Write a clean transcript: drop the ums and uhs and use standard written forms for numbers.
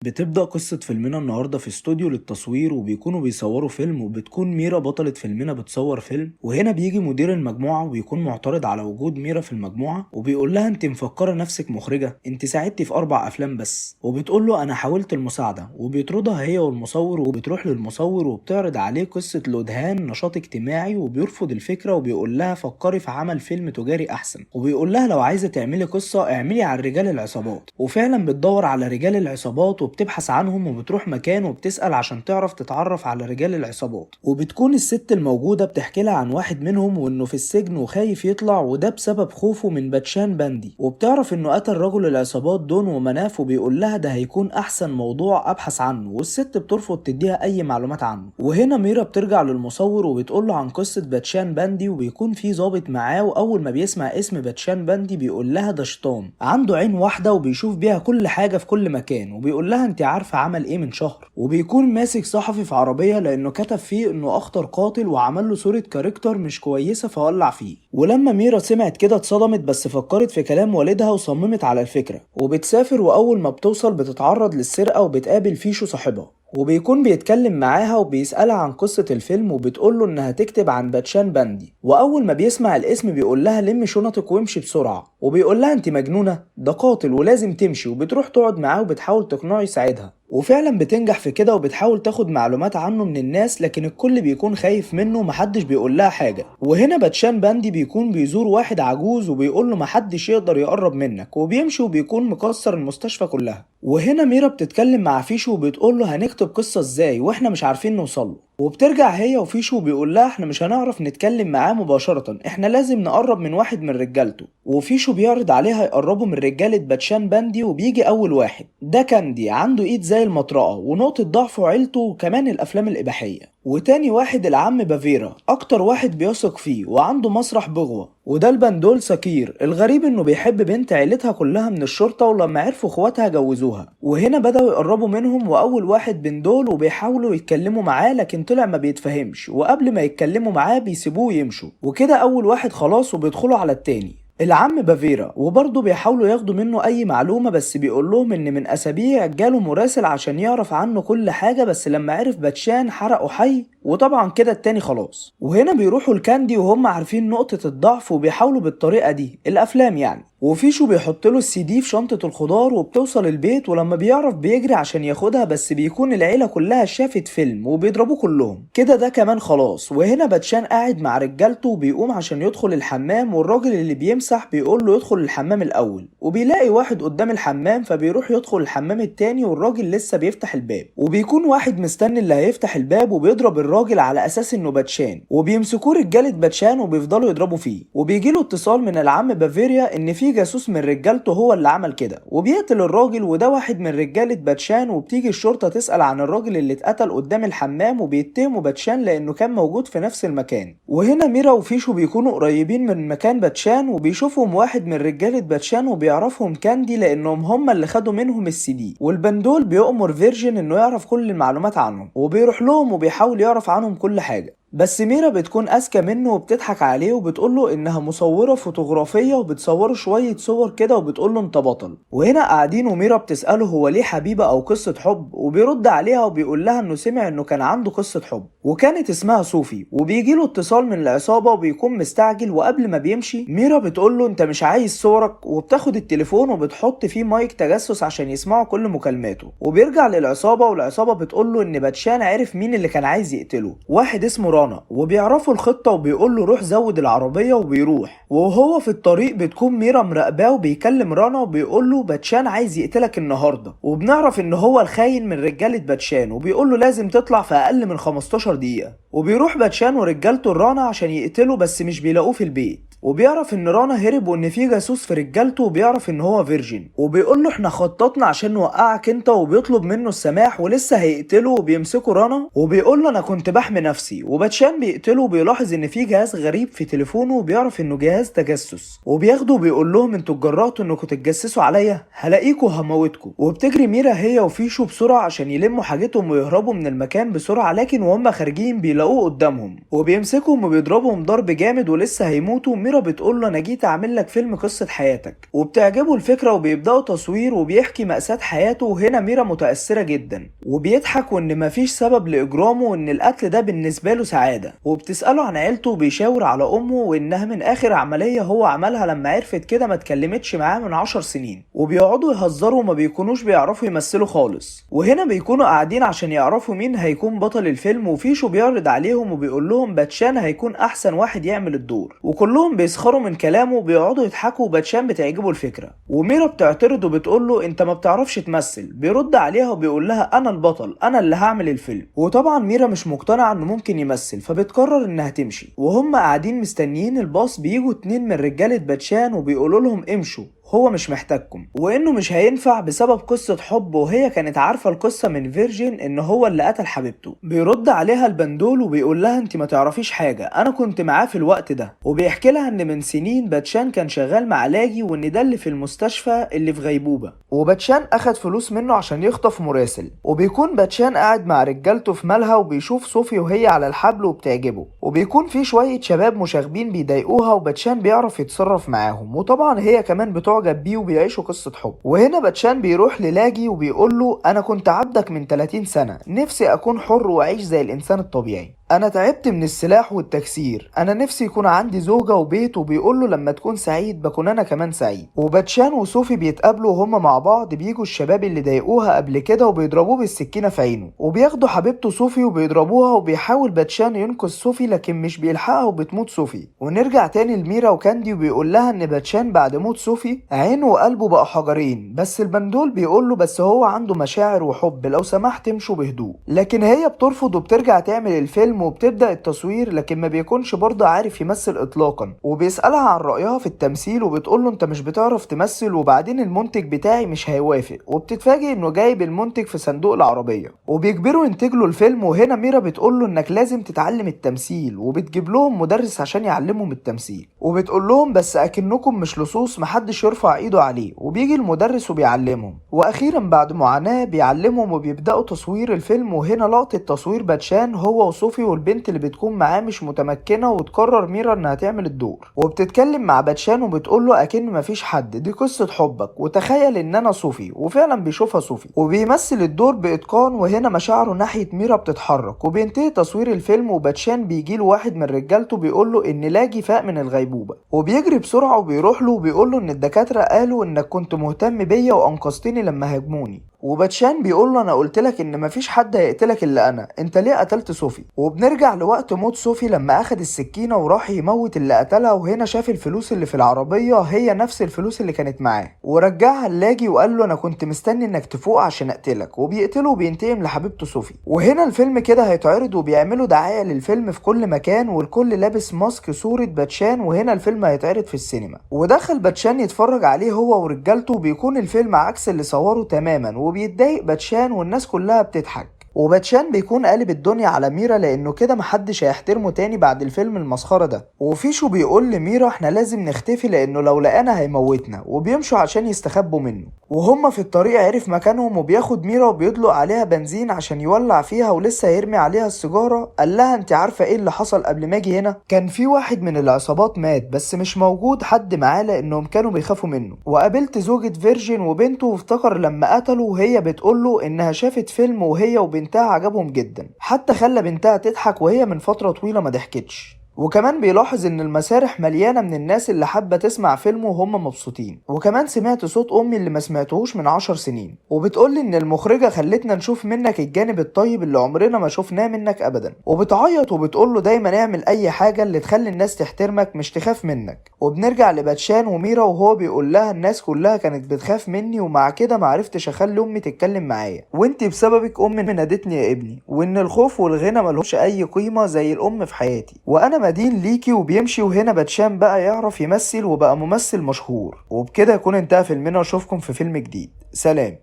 بتبدأ قصة فيلمنا النهاردة في استوديو للتصوير، وبيكونوا بيصوروا فيلم، وبتكون ميرا بطلة فيلمنا بتصور فيلم. وهنا بيجي مدير المجموعة وبيكون معترض على وجود ميرا في المجموعة، وبيقول لها انت مفكرة نفسك مخرجة؟ انت ساعدتي في 4 أفلام بس. وبتقول له انا حاولت المساعدة، وبيطردها هي والمصور. وبتروح للمصور وبتعرض عليه قصة لودهان نشاط اجتماعي، وبيرفض الفكرة وبيقول لها فكري في عمل فيلم تجاري احسن، وبيقول لها لو عايزة تعملي قصة اعملي على رجال العصابات. وفعلا بتدور على رجال العصابات وبتبحث عنهم، وبتروح مكان وبتسأل عشان تعرف تتعرف على رجال العصابات. وبتكون الست الموجودة بتحكي لها عن واحد منهم وانه في السجن وخايف يطلع، وده بسبب خوفه من باتشان باندي. وبتعرف انه قتل رجل العصابات دون ومناف، وبيقول لها ده هيكون احسن موضوع ابحث عنه، والست بترفض تديها اي معلومات عنه. وهنا ميرا بترجع للمصور وبتقول له عن قصة باتشان باندي، وبيكون في ضابط معاه، واول ما بيسمع اسم باتشان باندي بيقول لها ده شيطان عنده عين واحدة وبيشوف بيها كل حاجة في كل مكان، وبيقول لها انت عارفة عمل ايه من شهر. وبيكون ماسك صحفي في عربية لانه كتب فيه انه اخطر قاتل، وعمل له صورة character مش كويسة فولع فيه. ولما ميرا سمعت كده اتصدمت، بس فكرت في كلام والدها وصممت على الفكرة، وبتسافر. واول ما بتوصل بتتعرض للسرقة وبتقابل فيشو صاحبها، وبيكون بيتكلم معاها وبيسألها عن قصة الفيلم، وبتقوله انها تكتب عن باتشان باندي. واول ما بيسمع الاسم بيقول لها لم شنطك وامشي بسرعة، وبيقول لها انت مجنونة، ده قاتل ولازم تمشي. وبتروح تقعد معاه وبتحاول تقنعه يساعدها، وفعلا بتنجح في كده، وبتحاول تاخد معلومات عنه من الناس، لكن الكل بيكون خايف منه ومحدش بيقول لها حاجة. وهنا باتشان باندي بيكون بيزور واحد عجوز وبيقول له محدش يقدر يقرب منك، وبيمشي وبيكون مكسر المستشفى كلها. وهنا ميرا بتتكلم مع فيشو وبتقول له هنكتب قصة ازاي واحنا مش عارفين نوصل له. وبترجع هي وفيشو وبيقول لها احنا مش هنعرف نتكلم معاه مباشرة، احنا لازم نقرب من واحد من رجالته. وفيشو بيعرض عليها يقربوا من رجالة باتشان باندي، وبيجي اول واحد ده كاندي، عنده ايد زي المطرقة ونقطة ضعفه عيلته وكمان الافلام الاباحية. وتاني واحد العم بافيرا، اكتر واحد بيثق فيه وعنده مسرح بغوة، وده البندول سكير. الغريب انه بيحب بنت عيلتها كلها من الشرطة، ولما عرفوا اخواتها جوزوها. وهنا بدأوا يقربوا منهم، واول واحد بندول وبيحاولوا يتكلموا معاه، لكن طلع ما بيتفهمش، وقبل ما يتكلموا معاه بيسيبوه يمشوا. وكده اول واحد خلاص، وبيدخلوا على التاني العم بافيرا، وبرضه بيحاولوا ياخدوا منه اي معلومة، بس بيقول لهم ان من اسابيع جاله مراسل عشان يعرف عنه كل حاجة، بس لما عرف باتشان حرقه حي، وطبعا كده التاني خلاص. وهنا بيروحوا الكاندي وهم عارفين نقطة الضعف، وبيحاولوا بالطريقة دي الافلام يعني. وفيشو بيحط له السي دي في شنطة الخضار، وبتوصل البيت، ولما بيعرف بيجري عشان ياخدها، بس بيكون العيلة كلها شافت فيلم وبيضربوه كلهم كده، ده كمان خلاص. وهنا باتشان قاعد مع رجالته وبيقوم عشان يدخل الحمام، والراجل اللي بيمسح بيقول له يدخل الحمام الاول، وبيلاقي واحد قدام الحمام، فبيروح يدخل الحمام التاني، والراجل لسه بيفتح الباب، وبيكون واحد مستني اللي هيفتح الباب، وبيضرب الراجل على اساس انه باتشان، وبيمسكوه رجالة باتشان وبيفضلوا يضربوا فيه. وبيجيله اتصال من العم بافيريا ان في جاسوس من رجالته هو اللي عمل كده، وبيقتل الراجل، وده واحد من رجالة باتشان. وبتيجي الشرطة تسأل عن الراجل اللي اتقتل قدام الحمام، وبيتهموا باتشان لانه كان موجود في نفس المكان. وهنا ميرا وفيشو بيكونوا قريبين من مكان باتشان، وبيشوفهم واحد من رجالة باتشان وبيعرفهم كاندي لانهم هم اللي خدوا منهم السي دي. والبندول بيأمر فيرجن انه يعرف كل المعلومات عنهم، وبيروح لهم وبيحاول يعرف عنهم كل حاجة، بس ميرا بتكون اذكى منه وبتضحك عليه وبتقوله انها مصورة فوتوغرافية، وبتصوره شوية صور كده وبتقوله انت بطل. وهنا قاعدين وميرا بتسأله هو ليه حبيبة او قصة حب، وبيرد عليها وبيقول لها انه سمع انه كان عنده قصة حب وكانت اسمها صوفي. وبيجي له اتصال من العصابة وبيكون مستعجل، وقبل ما بيمشي ميرا بتقوله انت مش عايز صورك، وبتاخد التليفون وبتحط فيه مايك تجسس عشان يسمعوا كل مكالماته. وبيرجع للعصابة، والعصابة بتقوله ان باتشان عرف مين اللي كان عايز يقتله، واحد اسمه رانا، وبيعرفوا الخطة، وبيقول له روح زود العربية، وبيروح. وهو في الطريق بتكون ميرا مراقباه وبيكلم رانا وبيقول له باتشان عايز يقتلك النهارده، وبنعرف ان هو الخاين من رجالة باتشان، وبيقول له لازم تطلع في اقل من 15 دقيقة. وبيروح باتشان ورجالته لرانا عشان يقتله، بس مش بيلاقوه في البيت، وبيعرف ان رانا هرب وان في جاسوس في رجالته، وبيعرف ان هو فيرجن، وبيقول له احنا خططنا عشان نوقعك انت، وبيطلب منه السماح ولسه هيقتله. وبيمسكوا رانا وبيقول له انا كنت بحمي نفسي، وباتشان بيقتله وبيلاحظ ان في جهاز غريب في تليفونه، وبيعرف انه جهاز تجسس، وبياخده وبيقول لهم انتوا اتجرأتوا انكم تتجسسوا عليا، هلاقيكوا هموتكوا. وبتجري ميرا هي وفيشو بسرعه عشان يلموا حاجتهم ويهربوا من المكان بسرعه، لكن وهم خارجين بيلاقوه قدامهم، وبيمسكهم وبيضربهم ضرب جامد ولسه هيموتوا. ميرا وميرا بتقول له انا جيت اعمل لك فيلم قصة حياتك، وبتعجبه الفكرة وبيبدأوا تصوير وبيحكي مأساة حياته. وهنا ميرا متأثرة جدا وبيضحك وان مفيش سبب لإجرامه وان القتل ده بالنسبة له سعادة، وبتسأله عن عيلته وبيشاور على امه وانها من اخر عملية هو عملها لما عرفت كده ما اتكلمتش معاه من 10 سنين، وبيقعدوا يهزروا وما بيكونوش بيعرفوا يمثلوا خالص. وهنا بيكونوا قاعدين عشان يعرفوا مين هيكون بطل الفيلم، وفيشو بيعرض عليهم وبيقول لهم باتشان هيكون احسن واحد يعمل الدور، وكلهم بيسخروا من كلامه وبيقعدوا يضحكوا، وباتشان بتعجبه الفكرة. وميرا بتعترض وبتقول له انت ما بتعرفش تمثل، بيرد عليها وبيقول لها انا البطل، انا اللي هعمل الفيلم. وطبعا ميرا مش مقتنعة انه ممكن يمثل، فبتقرر انها تمشي. وهم قاعدين مستنيين الباص بيجوا 2 من رجالة باتشان وبيقولوا لهم امشوا، هو مش محتاجكم، وانه مش هينفع بسبب قصة حب، وهي كانت عارفة القصة من فيرجن ان هو اللي قتل حبيبته. بيرد عليها البندول وبيقول لها انت ما تعرفيش حاجة، انا كنت معاه في الوقت ده. وبيحكي لها ان من سنين باتشان كان شغال مع لاجي، وان ده اللي في المستشفى اللي في غيبوبة، وباتشان اخد فلوس منه عشان يخطف مراسل. وبيكون باتشان قاعد مع رجالته في مالها وبيشوف صوفي وهي على الحبل وبتعجبه، وبيكون في شوية شباب مشاغبين بيضايقوها، وباتشان بيعرف يتصرف معاهم، وطبعا هي كمان بتعجب بيه وبيعيشوا قصة حب. وهنا باتشان بيروح للاجي وبيقول له انا كنت عبدك من 30 سنة، نفسي اكون حر واعيش زي الانسان الطبيعي، انا تعبت من السلاح والتكسير، انا نفسي يكون عندي زوجة وبيت. وبيقول له لما تكون سعيد بكون انا كمان سعيد. وباتشان وصوفي بيتقابلوا وهما مع بعض، بيجوا الشباب اللي ضايقوها قبل كده وبيضربوه بالسكينة في عينه، وبياخدوا حبيبته صوفي وبيضربوها، وبيحاول باتشان ينقذ صوفي لكن مش بيلحقها وبتموت صوفي. ونرجع تاني لميرا وكاندي وبيقول لها ان باتشان بعد موت صوفي عينه وقلبه بقى حجرين، بس البندول بيقول له بس هو عنده مشاعر وحب، لو سمحت امشوا بهدوء. لكن هي بترفض وبترجع تعمل الفيلم وبتبدأ التصوير، لكن ما بيكونش برضه عارف يمثل اطلاقا. وبيسألها عن رأيها في التمثيل وبتقول له انت مش بتعرف تمثل، وبعدين المنتج بتاعي مش هيوافق. وبتتفاجئ انه جايب المنتج في صندوق العربية وبيجبره ينتج له الفيلم. وهنا ميرا بتقول له انك لازم تتعلم التمثيل، وبتجيب لهم مدرس عشان يعلمهم التمثيل، وبتقول لهم بس اكنكم مش لصوص، محدش يرفع ايده عليه. وبيجي المدرس وبيعلمهم، واخيرا بعد معاناة بيعلمهم وبيبدأوا تصوير الفيلم. وهنا لقطة تصوير باتشان هو وصوفي والبنت اللي بتكون معاه مش متمكنة، وتقرر ميرا انها تعمل الدور. وبتتكلم مع باتشان وبتقول له اكن مفيش حد، دي قصة حبك، وتخيل ان انا صوفي. وفعلا بيشوفها صوفي وبيمثل الدور باتقان، وهنا مشاعره ناحية ميرا بتتحرك. وبينتهي تصوير الفيلم، وباتشان بيجي له واحد من رجالته بيقول له ان لاجي فاق من الغيبوبة، وبيجري بسرعة وبيروح له وبيقول له ان الدكاترة قالوا انك كنت مهتم بيا وانقذتني لما هاجموني. وباتشان بيقول له انا قلت لك ان مفيش حد هيقتلك الا انا، انت ليه قتلت صوفي؟ وبنرجع لوقت موت صوفي لما اخد السكينه وراح يموت اللي قتلها، وهنا شاف الفلوس اللي في العربيه هي نفس الفلوس اللي كانت معاه، ورجعها للاجي وقال له انا كنت مستني انك تفوق عشان اقتلك، وبيقتله وبينتقم لحبيبته صوفي. وهنا الفيلم كده هيتعرض وبيعملوا دعايه للفيلم في كل مكان، والكل لابس ماسك صوره باتشان، وهنا الفيلم هيتعرض في السينما. ودخل باتشان يتفرج عليه هو ورجالته، وبيكون الفيلم عكس اللي صوره تماما، وبيتضايق باتشان والناس كلها بتضحك. وباتشان بيكون قالب الدنيا على ميرا لانه كده محدش هيحترمه تاني بعد الفيلم المسخره ده. وفيشو بيقول لميرا احنا لازم نختفي لانه لو لقانا هيموتنا، وبيمشوا عشان يستخبوا منه. وهما في الطريق عرف مكانهم وبياخد ميرا وبيدلق عليها بنزين عشان يولع فيها، ولسه هيرمي عليها السيجاره. قال لها انت عارفه ايه اللي حصل قبل ما اجي هنا؟ كان في واحد من العصابات مات بس مش موجود حد معاه لانهم كانوا بيخافوا منه، وقابلت زوجة فيرجن وبنته، وافتكر لما قتله وهي بتقول له انها شافت فيلم وهي وبنتها عجبهم جدا، حتى خلى بنتها تضحك وهي من فترة طويلة ما ضحكتش. وكمان بيلاحظ ان المسارح مليانة من الناس اللي حابة تسمع فيلمه وهم مبسوطين، وكمان سمعت صوت امي اللي ما سمعتهوش من 10 سنين، وبتقولي ان المخرجة خلتنا نشوف منك الجانب الطيب اللي عمرنا ما شفناه منك ابدا، وبتعيط وبتقوله دايما اعمل اي حاجة اللي تخلي الناس تحترمك مش تخاف منك. وبنرجع لباتشان وميرا وهو بيقول لها الناس كلها كانت بتخاف مني ومع كده معرفتش اخلي امي تتكلم معايا، وانت بسببك امي نادتني يا ابني، وان الخوف والغنى ملهمش اي قيمة زي الام في حياتي، وانا مدين ليكي. وبيمشي. وهنا باتشان بقى يعرف يمثل وبقى ممثل مشهور. وبكده يكون انتهى فيلمنا، واشوفكم في فيلم جديد. سلام.